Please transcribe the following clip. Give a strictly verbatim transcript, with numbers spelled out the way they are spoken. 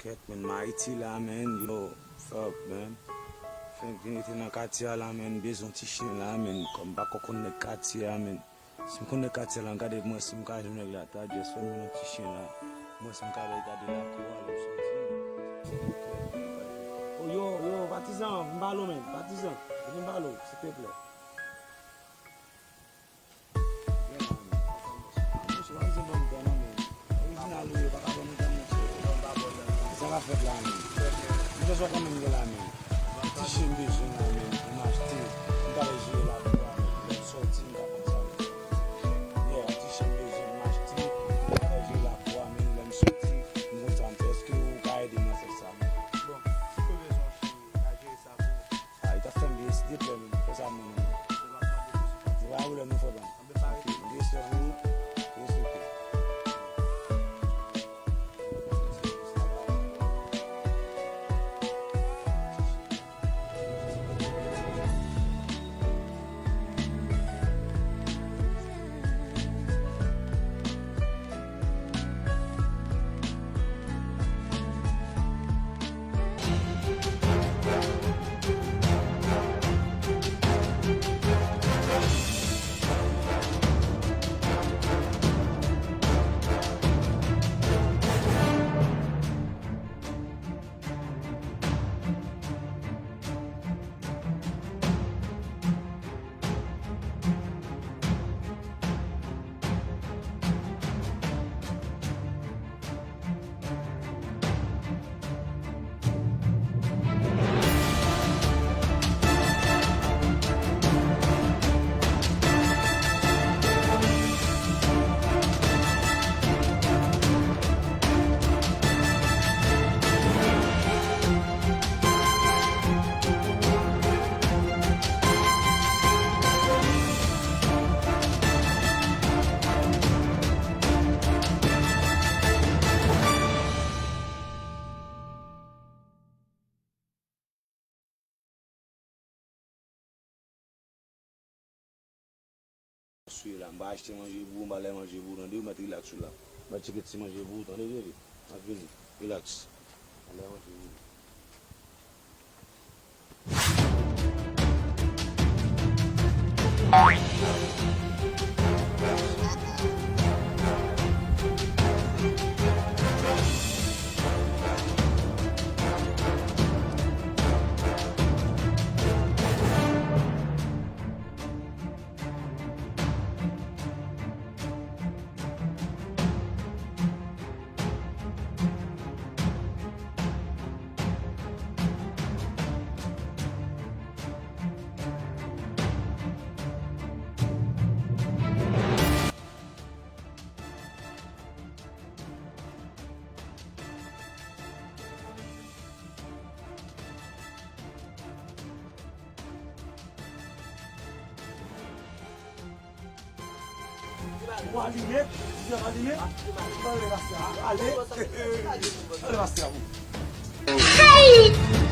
Kèt, men, m Ayiti la, men, yo, fuck, men. Fenk vin rete nan katye a la, men, bezwen ti chen la, men, kòm m pa ko konn nèg katye a, men. Si m konn nèg katye a la, gade mwen si m ka jwenn nèg la, ta just fè m yon ti chen la. Mwen si m ka bay gade lakou a, lè m soti. Oh, yo, yo, patizan, m ba lo, men, patizan, vin ba lo, silteplè. Monchè, pa bezwen ban m dan non, men. Orijinal ou ye, pa ka ban m dan, monchè. Sa k ap fèt la, men. Monchè, sa w konnen m gen la, men. Ti chen m bezwen la, men, pou m achte. M ta al jere lakou a, men. Lè m soti, m ka pran sa, men. Yeah, ti chen m bezwen, m achte. M ta al jere lakou a, men. Lè m soti, m konn sa m fè. Èske ou ka ede m nan sans sa, men? Bon, si w bezwen yon chen, m ka jere sa pou ou. Ah, li t ap fè m byen, silteplè, men. Fè sa pou mwen, non. Se pa pwoblèm, nou fè ban. Ok, m gen respè pou ou. Respekte. Sou la, m pa achte manje pou ou, m pa lè manje pou ou, tande, ou mèt rilaks sou la. M pa tcheke ti manje pou ou, tande, bebe. M ap vini. Rilaks. M pa lè manje pou ou. Ou alime, ti jan alime. Ale, ale, pastè a pou. Hey!